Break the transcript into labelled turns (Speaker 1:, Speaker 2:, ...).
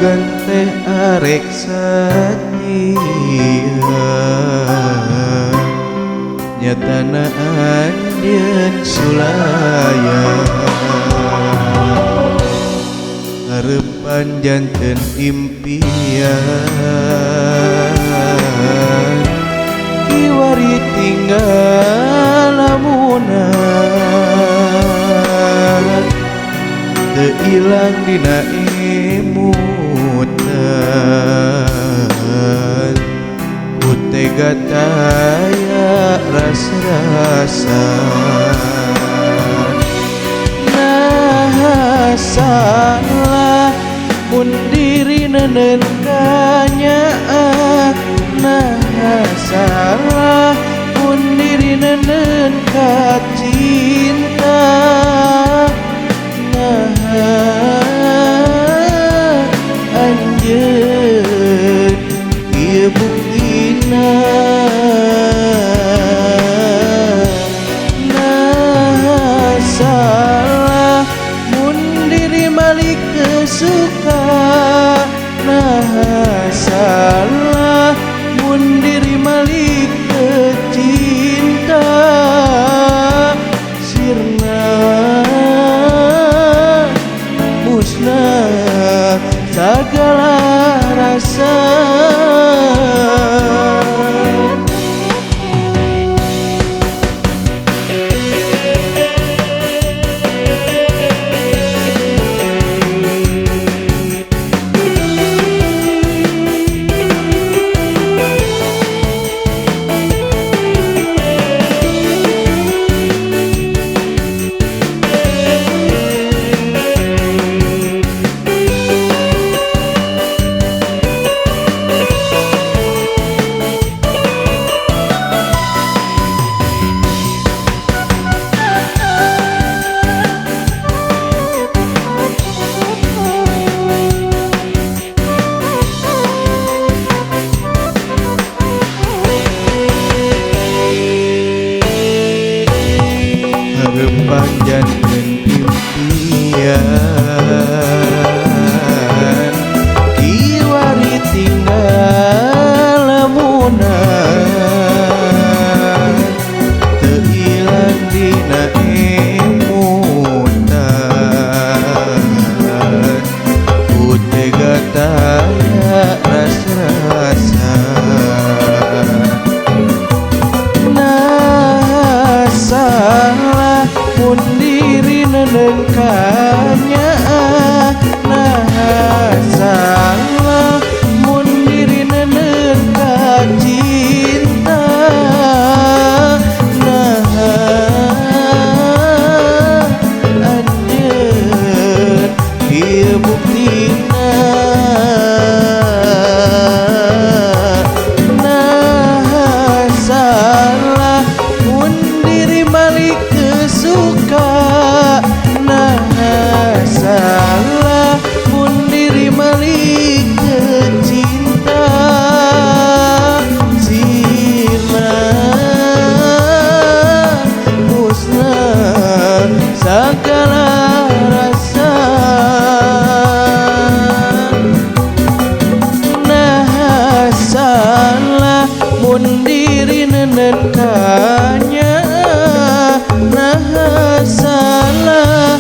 Speaker 1: Sugan teh arek satia, nyatana anjeun sulaya. Harapan janten impian, kiwari tinggal lamunan, teu ilang dina emutan. Ku tega taya ras-rasa, nah salah mun diri nenen kanyaah, nah salah mun diri nenen ka cinta, nah anjeun ieu buktina, nah salah mun diri malik teu suka, nah salah mun diri malik teu cinta, sirna musnah sagala rasa. Harapan janten impian, kiwari tinggal lamunan, teu ilang dina emutan. Ku tega taya ras-rasa, nah salah mun diri nenen kanyaah, nah salah mun diri nenen ka cinta, nah anjeun ieu buktina, nah salah mun diri malik teu suka, nah salah mun diri malik teu cinta, sirna musnah sagala rasa, nah salah mun diri nenen kanyaah, nah salah.